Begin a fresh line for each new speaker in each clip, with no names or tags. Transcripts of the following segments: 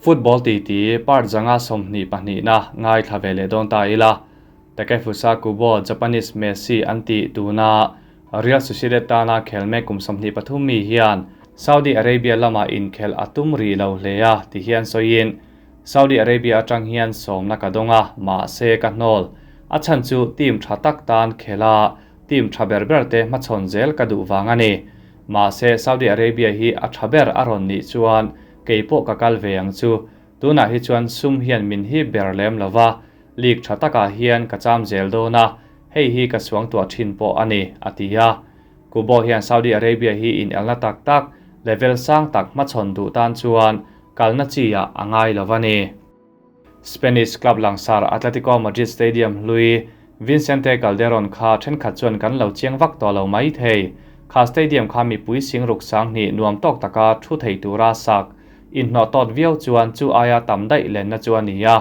Football titi part 5 22na ngaithla ve leh dawn ta ila. Takefusa Kubo, Japanese Messi an tih tuna Real Sociedad tana khel mek kum 23 mi hian Saudi Arabia lama inkhelh a tum rih lo hle a ti hian sawiin Saudi Arabia atang hian sawmna ka dawng a, mahse ka hnawl. A chhan chu team tha tak tan khel a, team tha ber ber te hmachhawn zel ka duh vang a ni. Mahse Saudi Arabia hi a tha ber a rawn nih chuan kei pawh ka kal ve ang chu. Tunah hi chuan sum hian min hip ber lem lo va, league tha takah hian ka cham zel dawn a, hei hi ka suangtuah thin pawh a ni, a ti a. Kubo hian Saudi Arabia hi inelna tak tak, level sang tak hmachhawn duh tan chuan kalna chi ah a ngai lo a ni. Spanish club langsar Atletico Madrid stadium hlui Vincente Calderon kha thenkhat chuan kan lo chiang vak tawh lo mai thei. Kha stadium kha mipui singruk sanghnih nuam tawk taka thu thei tura sak inhnawh tawt viau chuan chu aia tam daih lenna chu a ni a.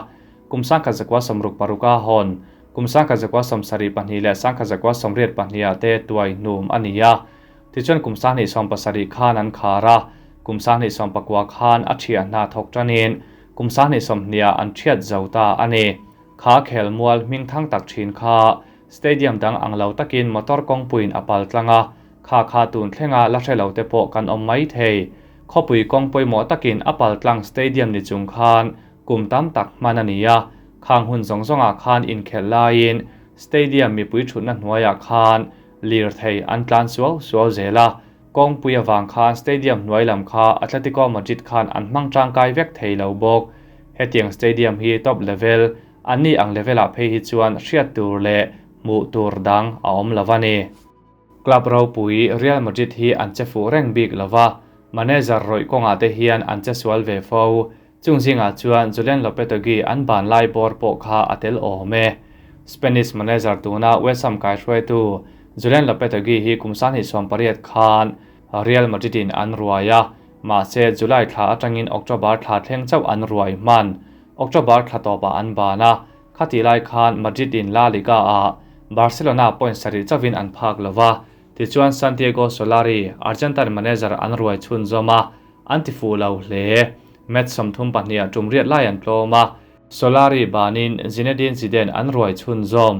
Kum 1966 a hawn, kum 1972 leh 1982 ah te tuai hnum a ni a. Tichuan kum 2017 khan an khar a, kum 2019 khan a thiah hna thawk tanin kum 2020 ah an thiat zo ta a ni. Kha khelmual hming thang tak thin kha stadium dang ang lo takin motor kawngpuiin a pal tlang a, kha kha tun thlenga la hre lo te pawh kan awm mai thei. Khawpui kawng pawimawh takin a pal tlang stadium ni chung khan kum tam tak hman a ni a, khang hun zawng zawngah khan inkhelh laiin stadium mipui thutna hnuaiah khan lirthei an tlan suau suau zel a, kawngpui avang khan stadium hnuai lam kha Atletico Madrid khan an hmang tangkai vek thei lo bawk. Hetiang stadium hi top level, an ni ang level ah phei hi chuan hriat tur leh hmuh tur dang a awm lo a ni. Club ropui Real Madrid hi an che fuh reng bik lo va, manager rawih kawngah te hian an che sual ve fo. Chung zingah chuan Julen Lopetegui an ban lai bawr pawh kha a tel awm e. Spanish manager tuna West Ham kaihruaitu Julen Lopetegui hi kum 2018 khan Real Madrid in an ruai a, mahse July thla atangin October thla thleng chauh an ruai hman. October thla tawpah an ban a, khati lai khan Madrid in La Liga ah Barcelona point sarih chauhin an phak lo va, tichuan Santiago Solari, Argentine manager an ruai chhunzawm a, an ti fuh lo hle. Match 32 ah tum riat lai an tlawm a, Solari banin Zinedine Zidane an ruai chhunzawm.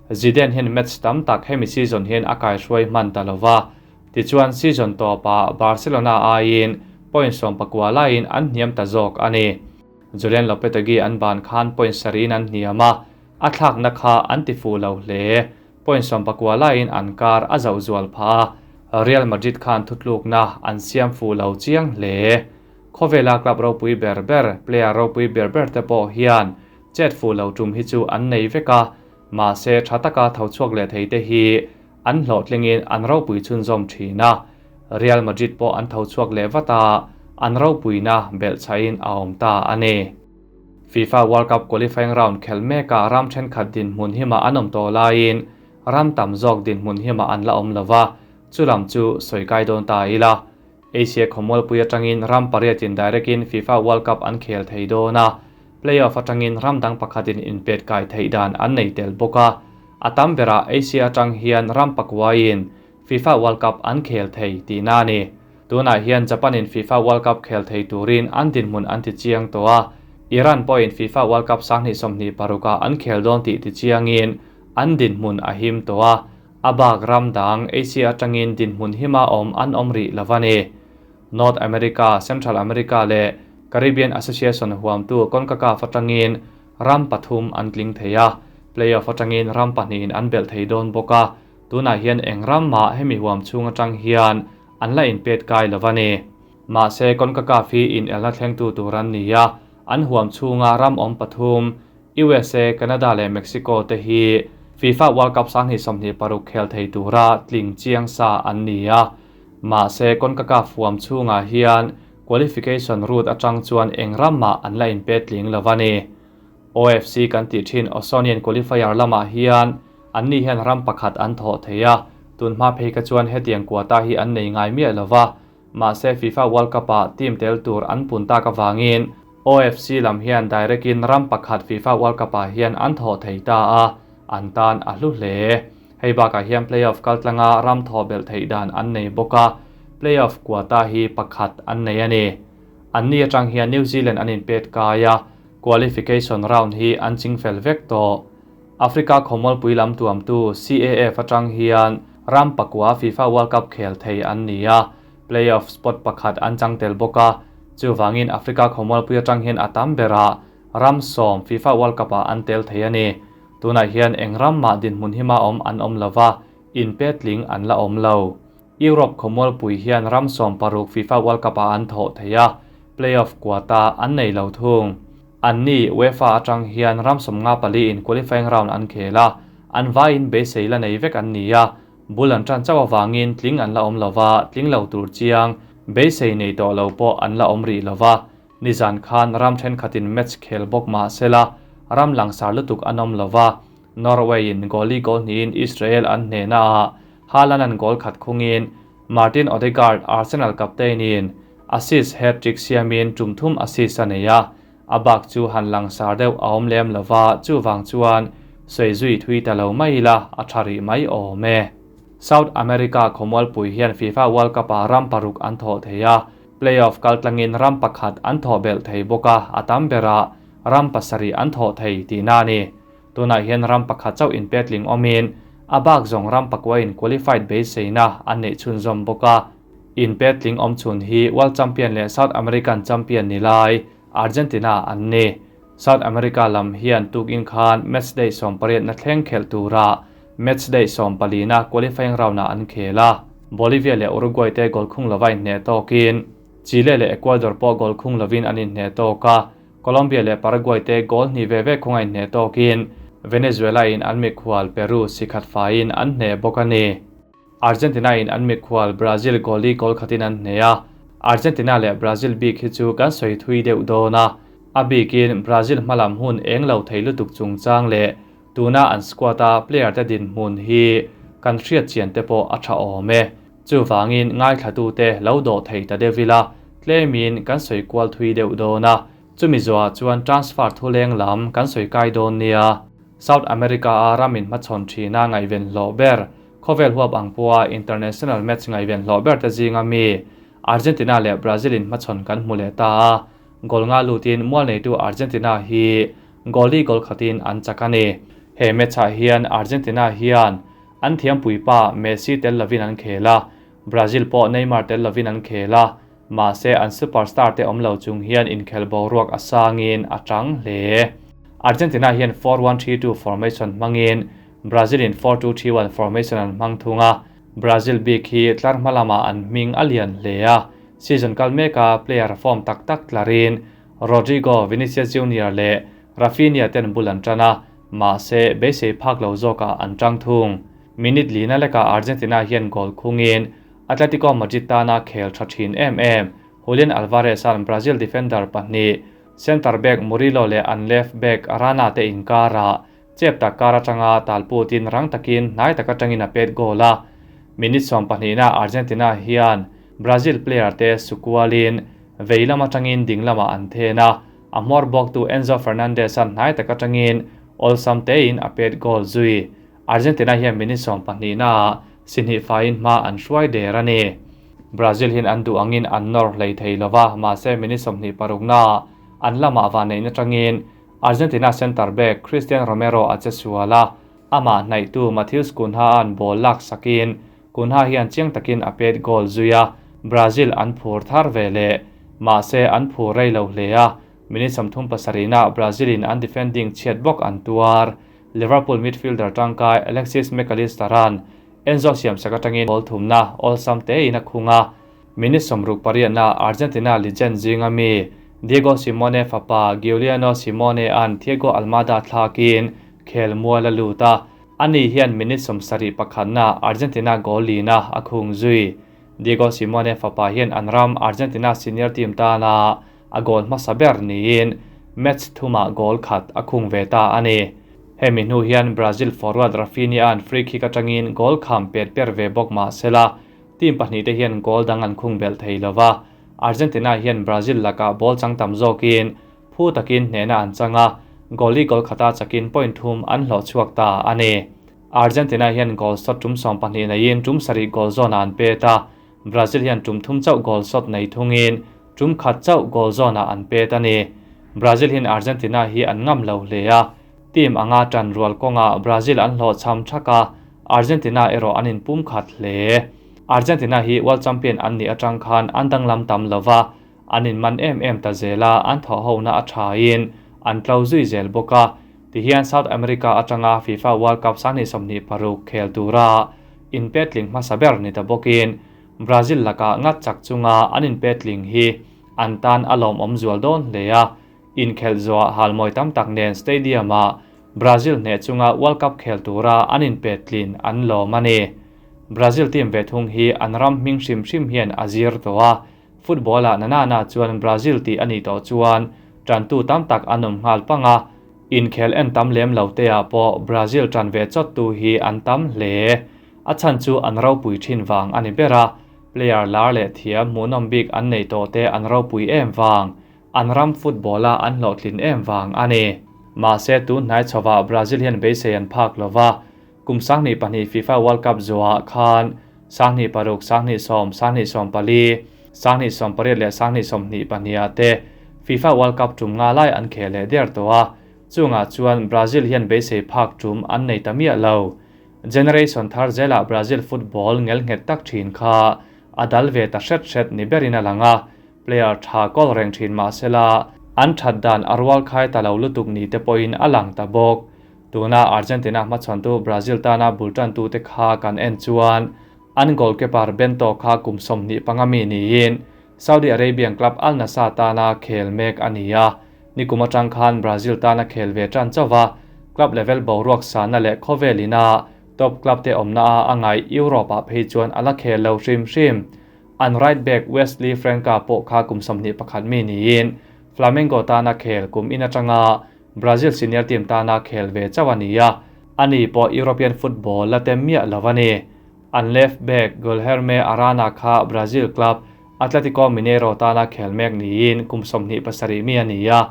Zidane hian match tam tak hemi season hian a kaihruai hman ta lo va, tichuan season tawpah Barcelona aiin point 19 laiin an hniam ta zawk a ni. Julen Lopetegui an ban khan point sarihin an hniam a, a thlakna kha an ti fuh lo hle. Point 19 laiin an kar a zauh zual phah a, Real Madrid khan thutlukna an siam fuh lo chiang hle. Khawvela club ropui ber ber, player ropui ber ber te pawh hian chet fuh lo tum hi chu an nei vek a, mahse tha taka tho chhuak leh thei te hi an hlawhtlingin an ropui chhunzawm thin a. Real Madrid pawh an tho chhuak leh vat a, an ropuina belhchhahin a awm ta a ni. FIFA World Cup qualifying round khelh mekah ram thenkhat dinhmun hima an awm tawh laiin ram tam zawk dinhmun hima an la awm lo va, chulam chu sawi kai dawn ta ila. Asia khawmualpui atangin ram pariatin direct in FIFA World Cup an khel thei dawn a, playoff atangin ram dang pakhatin inpet kai theih dan an nei tel bawk a. A tam berah Asia atang hian ram pakuaiin FIFA World Cup an khel thei tihna a ni. Tunah hian Japan in FIFA World Cup khel thei turin an dinhmun an ti chiang tawh a, Iran pawhin FIFA World Cup 2026 ah an khel dawn tih ti chiangin an dinhmun a him tawh a, a bak ram dang Asia atangin dinhmun hima awm an awm rih lo a ni. North America, Central America leh Caribbean Association huamtu CONCACAF atangin ram pathum an tling thei a, playoff atangin ram pahnihin an belh thei dawn bawk a, tunah hian eng ram mah hemi huam chhung atang hian an la inpet kai lo a ni. Mahse CONCACAF hi inelna thlengtu tur an ni a, an huam chhunga ram awm pathum USA, Canada leh Mexico te hi FIFA World Cup 2026 khel thei tura tling chiang sa an ni a. Mahse CONCACAF huam chhungah hian qualification route atang chuan eng ram mah an la inpet tling lo a ni. OFC kan tih thin Oceanian qualifier lamah hian an ni hian ram pakhat an thawh thei a, tunhma phei kha chuan hetiang quota hi an nei ngai miah lo va. Mahse FIFA World Cup ah team tel tur an pun tak avangin OFC lam hian direct in ram pakhat FIFA World Cup ah hian an thawh thei ta a, an tan a hlu hle. Hei bakah hian playoff kaltlanga ram thawh belh theih dan an nei bawk a, playoff quota hi pakhat an nei a ni. Anni atang hian New Zealand an inpet kai a, qualification round hi an chingfel vek tawh. Africa khawmualpui lam tuamtu CAF atang hian ram pakua FIFA World Cup khel thei an ni a, playoff spot pakhat an chang tel bawk a, chuvangin Africa khawmualpui atang hian a tam berah ram sawm FIFA World Cup ah an tel thei a ni. Tunah hian eng ram mah dinhmun hima awm an awm lova, inpetling an la awm lo. Europe khawmualpui hian ram 16 FIFA World Cup ah an thawh thei a, playoff quota an nei lo thung. Anni UEFA atang hian ram 54 in qualifying round an khel a, an vaiin beisei la nei vek an ni a, bul an tan chauh awangin tling an la awm lova, tling lo tur chiang, beisei nei tawh lo pawh an la awm rih lova. Nizan khan ram thenkhatin match khel bawk mah sela, ram langsar lutuk an awm lova, Norway in goal-i goal hnihin Israel an hnehna a, Haaland an goal khat khungin Martin Odegaard Arsenal captain in assist hat-trick siamin tum thum assist a nei a, a bak chu han langsar deuh a awm lem lova, chuvang chuan sawi zui thui ta lo mai ila a tha rih mai awm e. South America khawmualpui hian FIFA World Cup ah ram paruk an thawh thei a, playoff kaltlangin ram pakhat an thawh belh thei bawk a, a tam berah ram pasarih an thawh thei tihna a ni. Tunah hian ram pakhat chauh inpetling awmin a bak zawng ram pakua in qualified beiseina an neih chhunzawm bawk a. Inpetling awm chhun hi World Champion leh South American Champion ni lai Argentina an ni. South America lam hian tukin khan match day 18 na thleng khelh tura match day 14 na qualifying round ah an khel a. Bolivia leh Uruguay te goal khung lova inhneh tawkin Chile leh Ecuador pawh goal khung lovin an inhneh tawk a. Colombia leh Paraguay te goal hnih ve ve khunga inhneh tawkin Venezuela in an mikhual Peru sikhat faiin an hneh bawk a ni. Argentina in an mikhual Brazil goal-i goal khatin an hneh a, Argentina leh Brazil bik hi chu kan sawi thui deuh dawn a, a bikin Brazil hmalam hun eng lo thei lutuk chungchang leh tuna an squad a player te dinhmun hi kan hriat chian te pawh a tha awm e. Chuvangin ngaithlatute lo dawh thei ta deuh ila, tlemin kan sawi kual thui deuh dawn a, chumi zawhah chuan transfer thuleng lam kan sawi kai dawn nia. South America a ramin hmachhawn thina ngaihven hlawh ber, khawvel huap ang pawha international match ngaihven hlawh ber te zinga mi Argentina leh Brazil in hmachhawn kan hmu leh ta a, goal nga lutin mual neitu Argentina hi goal-i goal khatin an chak a ni. He match ah hian Argentina hian an thiampuipa Messi tel lovin an khel a, Brazil pawh Neymar tel lovin an khel a, mahse an superstar te awm lo chung hian inkhel boruak a sangin a tang hle. Argentina hian 4-1-3-2 formation hmangin Brazil in 4-2-3-1 formation an hmang thung a, Brazil bik hi tlar hma lamah an hming a lian hle a, season kal meka player form tak tak tlarin Rodrygo, Vinicius Junior leh Raphinha ten bul an tan a, mahse beisei phak lo zawkah an tang thung. Minute lina lekah Argentina hian goal khungin Atletico Madrid tana khel tha thin em em Julian Alvarez an Brazil defender pahnih centre back Murillo leh an left back Arana te inkara chep tak kar atanga talputin rang takin hnai tak atangin a pet goal a. Minute 12 na Argentina hian Brazil player te sukualin veilam atangin dinglama an thena a hmawr bawk tu Enzo Fernandez an hnai tak atangin awlsam tein a pet goal zui. Argentina hian minute 12 na sinhi fain hma an hruai der a ni. Brazil hin an duh angin an nawr hlei thei lova, mahse minute 26 na an lama wa nei na tangin Argentina center back Cristian Romero a che suala, ama hnaih tu Matheus Cunha an ball lak sakin Cunha hian chiang takin a pet goal zuia, Brazil an phur thar ve le, mahse an phur rei lo hle a, minute 37 na Brazil in an defending chhiat bawk an tuar. Liverpool midfielder tangkai Alexis Mac Allister an Enzo siam sak atangin ball thumna awlsam te in a khunga. Minute 68 na Argentina legend zinga mi Diego Simeone fapa Giuliano Simeone an Thiago Almada thlakin khel mual a luta, ani hian minute 71 na Argentina goal lina a khung zui. Diego Simeone fapa hian an ram Argentina senior team tana a goal hmasa ber niin match thuma goal khat a khung ve ta ani. Hemi hnu hian Brazil forward Raphinha an free kick atangin goal kham pet per ve bawk mah sela, team pahnih te hian goal dang an khung bel thei lova. Argentina hian Brazil laka ball chang tam zawkin phu takin hnehna an changa, goal-i goal khata chakin point thum an hlawh chhuak ta ani. Argentina hian goal shot tum 12 neiin tum sarih goal zone an pet a, Brazil hian tum thum chauh goal shot nei thungin Tum khat chauh goal zawnah an pet a ni. Brazil hian Argentina hi an ngam lo hle a, team anga tan rual kawngah Brazil an hlawhchham thak a, Argentina erawh an inpum khat hle. Argentina hi World Champion an nih atang khan an danglam tam lova, an inman em em ta zel a, an thawhhona a thain an tlo zui zel bawk a. Tihian South America atanga FIFA World Cup 2026 khel tura inpetling hmasa ber ni ta bawkin Brazil lakah ngat chak chunga an inpetling hi an tan a lawmawm zual dawn hle a, inkhelh zawhah halmawi tam tak nen stadium-ah Brazil hneh chunga World Cup khel tura an inpetlin an lawm a ni. Brazil team ve thung hi an ram hming hrim hrim hian a zir tawh a, football-ah na na na chuan Brazil tih a nih tawh chuan tantu tam tak an awm nghal pang a, inkhel en tam lem lo te ah pawh Brazil tan ve chawttu hi an tam hle. A chhan chu an ropui thin vang a ni ber a, player lar leh thiam hmuhnawm bik an nei tawh te an ropui em vang, an ram football-a an hlawhtlin em vang a ni. Mahse tun hnai chhovah Brazil hian beisei an phak lova, kum 2002 FIFA World Cup zawhah khan 26, 20, 24, 28 leh 22 ah te FIFA World Cup tum nga lai an khel leh der tawh a, chungah chuan Brazil hian beisei phak tum an nei ta miah lo. Generation thar zelah Brazil football ngel nghet tak thin kha a dal ve ta hret hret ni berin a lang a, player tha kawl reng thin mahsela an that dan a rual khai ta lo lutuk ni te pawhin a lang ta bawk. Tuna Argentina hmachhawntu Brazil tana bul tantute kha kan en chuan an goalkeeper Bento kha kum 25 mi niin Saudi Arabian club Al Nassr tana khel mek a ni a, nikum atang khan Brazil tana khel ve tan chauha club level boruak sana leh khawvelina top club te awmna a angai Europe ah phei chuan a la khel lo hrim hrim. An right back Wesley Franca pawh kha kum 21 mi niin Flamengo tana khel kum in atanga Brazil senior team tana khel ve chauh a ni a, ani pawh European football la tem miah lo a ni. An left back Guilherme Arana kha Brazil club Atletico Mineiro tana khel mek niin kum 27 mi a ni a,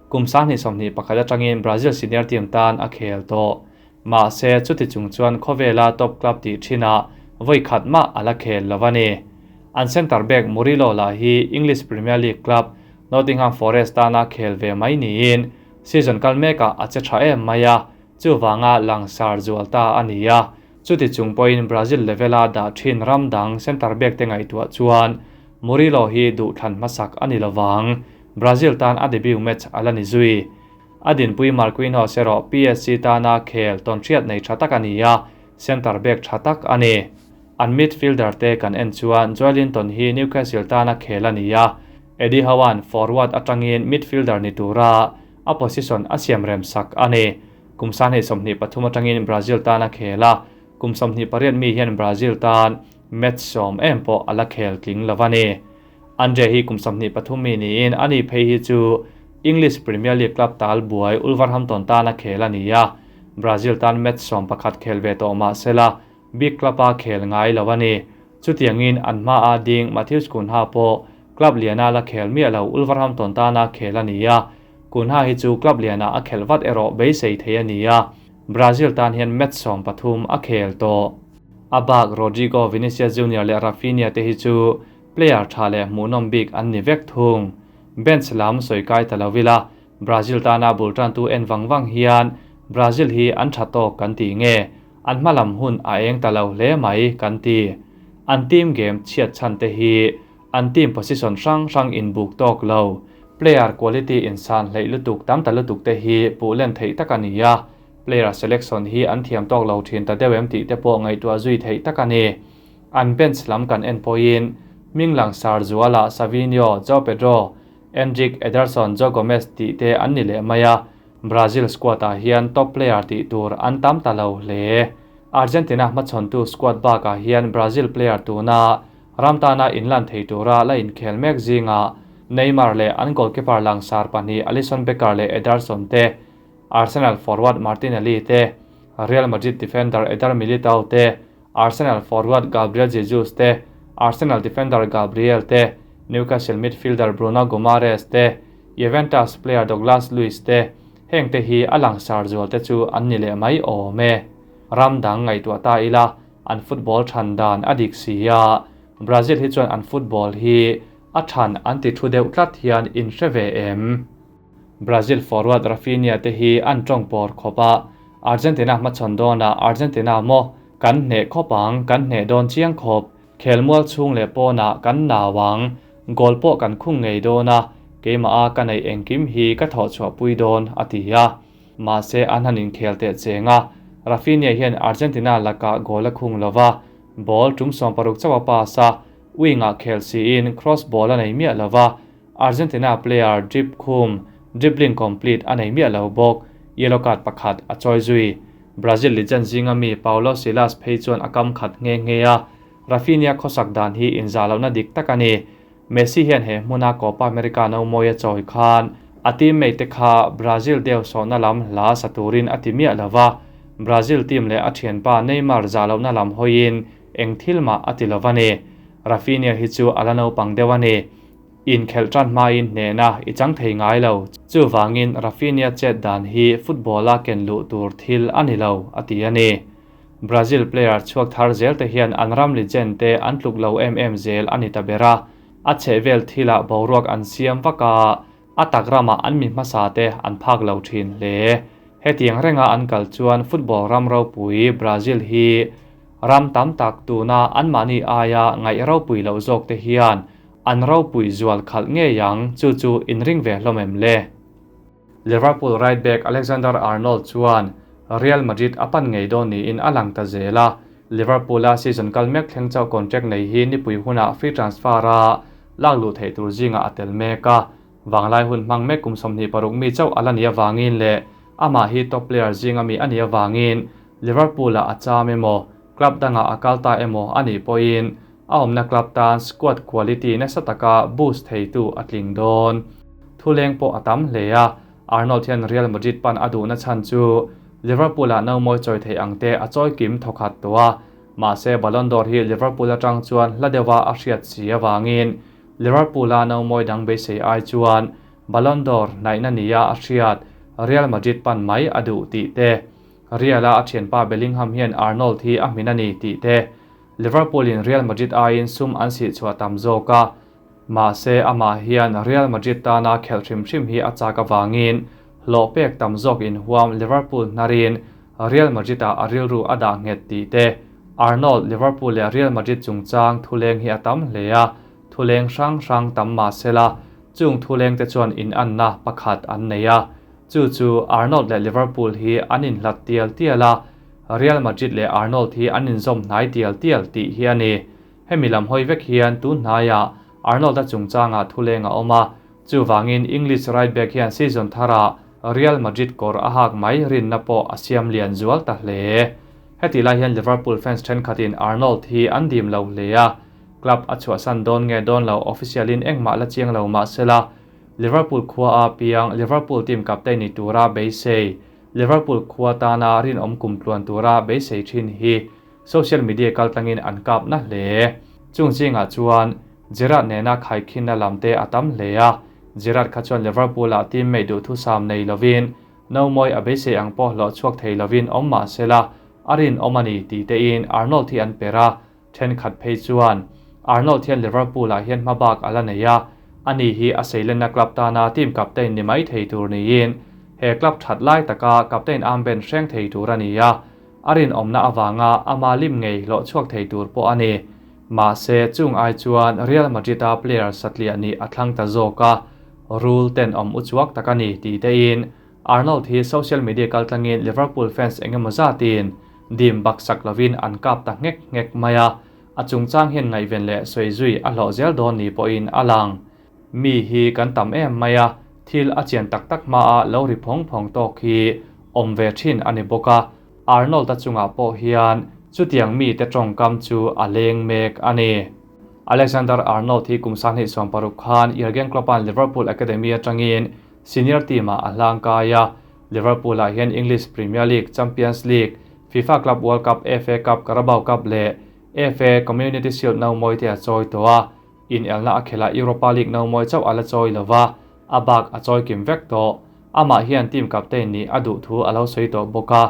kum 2021 atangin Brazil senior team tan a khel tawh. Mahse chuti chung chuan khawvela top club tih thinah vawi khat mah a la khel lo a ni. An centre back Murilo lah hi English Premier League club Nottingham Forest tana khel ve mai niin season kal mekah a che tha em mai a, chuwanga langsar zual ta a ni a. Chuti chung pawhin Brazil levela dah thin ram dang centre back te ngaihtuah chuan Murilo hi duh thlan hmasak a ni lovang. Brazil tan a debut match a la ni zui. A dinpui Marquinhos erawh PSG tana khel tawn hriat nei tha tak a ni a, centre back tha tak a ni. An midfielder te kan en chuan Joelinton hi Newcastle tana khel a ni a, Eddie Howe-a'n forward atangin midfielder ni tura a position a siam rem sak a ni. Kum 23 atangin Brazil tana khel a, kum 28 mi hian Brazil tan match 10 em pawh a la khel tling lo a ni. Andre hi kum 23 mi niin ani phei hi chu English Premier League club tal buai Wolverhampton tana khel a ni a, Brazil tan match 11 khel ve tawh mahsela big club a khel ngai lo a ni. Chutiangin an hma a ding Matheus Cunha pawh club liana la khel miah lo Wolverhampton tana khel a ni a, Cunha hi chu club liana a khel vat erawh beisei thei a ni a, Brazil tan hian match 13 a khel tawh. A bak Rodrigo, Vinicius Junior leh Rafinha te hi chu player tha leh hmuhnawm bik an ni vek thung. Bench lam sawi kai ta lo ila, Brazil tana bul tantu en wang wang hian Brazil hi an tha tawk kan ti nge, an hmalam hun a eng ta lo hle mai kan ti. An team game chhiat chan te hi an team position hrang hrang in buk tawk lo, player quality in san hlei lutuk tam ta lutuk te hi pu len thei tak a ni a, player selection hi an thiam tawk lo thin ta deuh em tih te pawh ngaihtuah zui thei tak a ni. An bench lam kan en pawhin Minglang Sar Zuala, Savinho, João Pedro, Endrick, Ederson, Joe Gomez tih te an ni leh mai a, Brazil squad ah hian top player tih tur an tam ta lo hle. Argentina hmachhawntu squad bakah hian Brazil player tuna ramtana inlan thei tura la inkhel mek zinga Neymar leh an goalkeeper langsar pahnih Alisson Becker leh Ederson te, Arsenal forward Martinelli te, Real Madrid defender Eder Militao te, Arsenal forward Gabriel Jesus te, Arsenal defender Gabriel te, Newcastle midfielder Bruno Guimaraes te, Juventus player Douglas Luiz te, heng te hi a langsar zual te chu an ni leh mai awm e. Ram dang ngaihtuah ta ila an football than dan a dik si a, Brazil hi chuan an football hi A chhan an ti thu deuh tlat hian in hre ve em? Brazil forward Raphinha te hi an tawng pawr khawp a, Argentina hmachhawn dawnah Argentina maw kan hneh khawp ang, kan hneh dawn chiang khawp, khelmual chhung leh pawnah kan nau ang, goal pawh kan khung ngei dawn a, keimah a ka neih engkim hi ka thawh chhuahpui dawn, a ti a. Mahse an han inkhel teh cheng a, Raphinha hian Argentina lakah goal a khung lo va, ball tum 60 chauh a pass a, wing-ah khel siin cross ball a nei miah lo va, Argentina player drip khum, dribbling complete a nei miah lo bawk, yellow card pakhat a chawi zui. Brazil legend zinga mi Paulo Silas phei chuan a kam khat nghe nghe a, Raphinha khawsak dan hi inzah lohna dik tak a ni. Messi hian he hmuna Copa America no mawi a chawi khan a teammate te kha Brazil deuh sawhna lam hla sa turin a ti miah lo va, Brazil team leh a thianpa Neymar zah lohna lam hawiin eng thil mah a ti lo va ni. Raphinha hi chu a la naupang deuh a ni. Inkhelh tan hmain hnehna i chang thei ngai lo. Chuvangin Raphinha chet dan hi football-a ken luh tur thil a ni lo, a ti a ni. Brazil player chhuak thar zel te hian an ram legend te an tluk lo em em zel a ni ta ber a. A chhehvel thilah boruak an siam vak a, a tak ramah an mi hmasa te an phak lo thin hle. Hetiang renga an kal chuan football ram ropui Brazil hi ram tam tak tuna anmahni aia ngaih ropui loh zawk te hian an ropui zual khalh ngei ang, chu chu inring ve hlawm em le? Liverpool right back Alexander-Arnold chuan Real Madrid a pan ngei dawn niin a lang ta zel a, Liverpool-a season kal mek thleng chauh contract nei hi nipui hunah free transfer-a lak luh theih tur zingah a tel mek a, vanglai hun hmang mek kum 26 mi chauh a la nih avangin leh amah hi top player zinga mi a nih avangin Liverpool-ah a cham emaw, club dangah a kal ta emaw a nih pawhin a awmna club tan squad quality nasa taka boost theitu a tling dawn. Thuleng pawh a tam hle a, Arnold hian Real Madrid pan a duhna chhan chu Liverpool-ah no mawi chawi theih ang te a chawi kim thawkhat tawh a, mahse Ballon d'Or hi Liverpool atang chuan hla deuha a hriat si avangin Liverpool-a no mawi dang beisei ai chuan Ballon d'Or hnaihna nia a hriat Real Madrid pan mai a duh tih te, Real-a a thianpa Bellingham hian Arnold hi a hmin a ni tih te, Liverpool-in Real Madrid aiin sum an sihchhuah tam zawk a, mahse amah hian Real Madrid tana khelh hrim hrim hi a chak avangin hlawh pek tam zawk inhuam Liverpool hnarin Real Madrid-ah a rilru a dah nghet tih te, Arnold Liverpool leh Real Madrid chungchang thuleng hi a tam hle a, thuleng hrang hrang tam mahsela chung thuleng te chuan inanna pakhat an nei a, chu chu Arnold leh Liverpool hi an inhlat tial tial a, Real Madrid leh Arnold hi an inzawm hnai tial tial tih hi a ni. Hemi lam hawi vek hian tun hnaiah Arnold-a chungchangah thuleng a awm a, chuvangin English right back hian season tharah Real Madrid kawr a hak mai rinna pawh a siam lian zual ta hle. Hetih lai hian Liverpool fans thenkhatin Arnold hi an dim lo hle a, club a chhuahsan dawn nge dawn lo official-in engmah la chiang lo mah sela, Liverpool khua a piang Liverpool team captain ni tura beisei Liverpool khua tana rinawm kum tluan tura beisei thin hi social media kaltlangin an kap na hle. Chung zingah chuan Gerrard nena khaikhinna lam te a tam hle a, Gerrard kha chuan Liverpool-ah teammate duhthusam nei lovin no mawi a beisei ang pawh hlawh chhuak thei lovin awm mah sela a rinawm a ni tih tein Arnold hi an per a, Thenkhat phei chuan Arnold hian Liverpool-ah hian hmabak a la nei a, ani hi a seilenna club tana team captain ni mai thei tur niin he club that lai taka captain armband hreng thei tur a ni a, a rinawmna avanga ama lim ngei hlawh chhuak thei tur pawh a ni. Mahse, chung ai chuan Real Madrid-a player satliah nih a thlang ta zawk a, rul tenawm uchuak tak a ni tih tein Arnold hi social media kaltlangin Liverpool fans engemaw zatin dim baksak lovin an kap ta nghek nghek mai a, a chungchang hian ngaihven leh sawi zui a hlawh zel dawn ni pawhin a lang. Mi hi kan tam em mai a, thil a chian tak tak hmaa lo ri phawng phawng tawk hi awm ve thin a ni bawk a, Arnold-a chungah pawh hian chutiang mite tawngkam chu a leng mek a ni. Alexander Arnold hi kum 2016 khan Jurgen Klopp-a'n Liverpool Academy atangin Senior team-ah a hlang kai a, Liverpool-ah hian English Premier League, Champions League, FIFA Club World Cup, FA Cup, Carabao Cup leh FA Community Shield no mawi te a chawi tawh a, inelna a khelh ah Europa League no mawi chauh a la chawi lo va, a bak a chawi kim vek tawh. Amah hian team captain nih a duh thu a lo sawi tawh bawk a,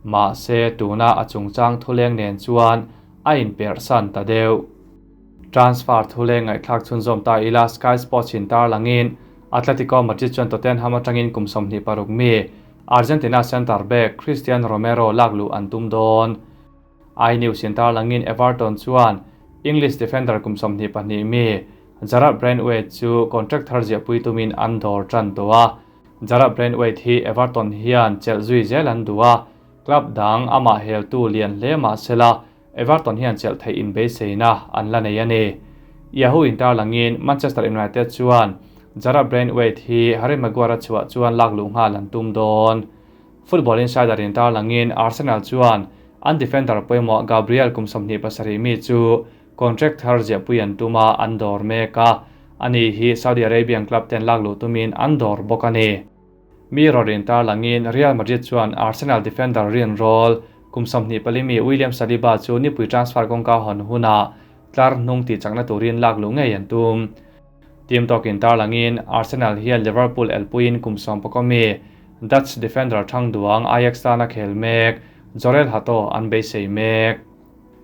mahse tuna a chungchang thuleng nen chuan a inperhsan ta deuh. Transfer thu leng ngaihthlak chhunzawm ta ila Sky Sports in tarlangin Atletico Madrid chuan Tottenham atangin kum 26 mi Argentina centre back Cristian Romero lakluh an tum dawn. iNews in tarlangin Everton chuan English defender kum 22 mi Jarrad Branthwaite chu contract thar ziahpui tumin an dawr tan tawh a. Jarrad Branthwaite hi Everton hian chelh zui zel an duh a, club dang amah heltu lian hle mahsela Everton hian chelh theih inbeiseina an la nei a ni. Yahoo in tarlangin Manchester United chuan Jarrad Branthwaite hi Harry Maguire a chhuah chuan lakluh nghal an tum dawn. Football Insider in tarlangin Arsenal chuan an defender pawimawh Gabriel kum 27 mi chu contract thar ziahpui an tum a, an dawr mek a. Ani hi Saudi Arabian club ten lakluh tumin an dawr bawk a ni. Mirror in tarlangin Real Madrid chuan Arsenal defender rin rawl kum 24 mi William Saliba chu nipui transfer kawngka hawn huna tlar hnung tih chakna turin lakluh ngei an tum. Team talk in tarlangin Arsenal hian Liverpool elpuiin kum 11 mi Dutch defender thang duang Ajax tana khel mek Jorrel Hato an beisei mek.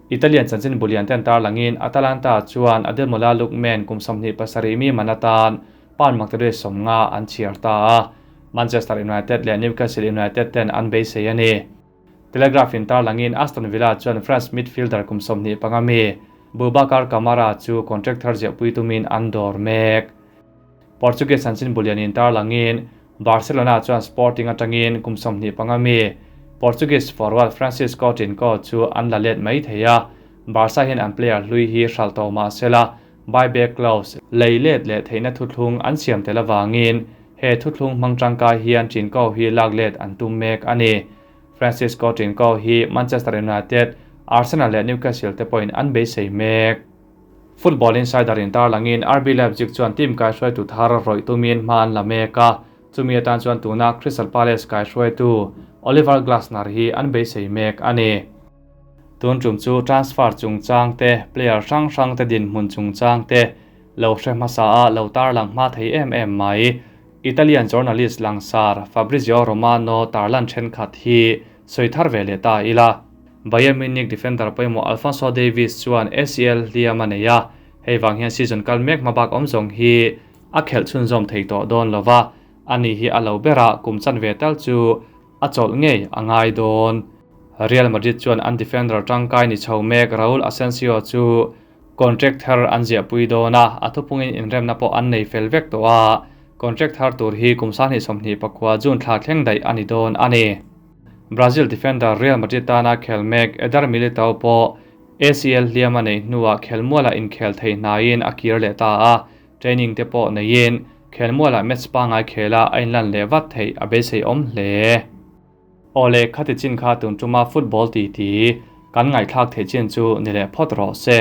Italian chanchin bulian ten tarlangin Atalanta chuan Ademola Lookman kum 27 mi manatan pan makte 50 an chhiar ta a. Manchester United leh Newcastle United ten an beisei a ni. Telegraph in tarlangin Aston Villa chuan France midfielder kum 25 mi Boubacar Kamara chu contract thar ziahpui tumin an dawr mek. Portuguese chanchin bulian in tarlangin Barcelona chuan Sporting atangin kum 25 mi Portuguese forward Francisco Trincao chu an la let mai thei a. Barca hian an player hlui hi hral tawh mahsela buyback clause lei let leh theihna thuthlung an siam tel awangin he thuthlung hmang tangkai hian Trincao hi lak let an tum mek a ni. Francisco Trincao hi Manchester United, Arsenal leh Newcastle te pawhin an beisei mek. Football Insider in tarlangin RB Leipzig chuan team kai hruaitu thar rawih tumin hma an la mek a. Chumi atan chuan tuna Crystal Palace kai hruaitu Oliver Glasner hi an beisei mek a ni. Tun tum chu transfer chungchang te, player hrang hrang te din hmun chungchang te lo hre hmasa a lo tarlang hma thei em em mai. Italian journalist langsar Fabrizio Romano tarlan thenkhat hi soi thar ve le ta ila. Bayern Munich defender pawimawh Alphonso Davies chuan ACL hliam a nei a. Hei vang hian season kal mek hmabak awm zawng hi a khelh chhunzawm thei tawh dawn lova. Ani hi a lo bera kum chan ve tal chu a chawlh ngei a ngai dawn. Real Madrid chuan an defender tangkai ni chho mek Raul Asensio chu contract thar an ziahpui dawn a, a thupungin inremna pawh an nei fel vek tawh a. Contract thar tur hi kum 2024 June thla thleng daih a ni dawn a ni. Brazil defender Real Madrid tana khel mek Eder Militao pawh ACL hliam a nei hnuah khelmuala inkhel thei hnaiin a kir leh ta a. Training te pawh neiin khelmuala match pangai khela a inlan leh vat theih a beisei awm hle. Awle khati chin kha tun tuma football ti ti kan ngaithlak thei chin chu ni leh phawt rawh se.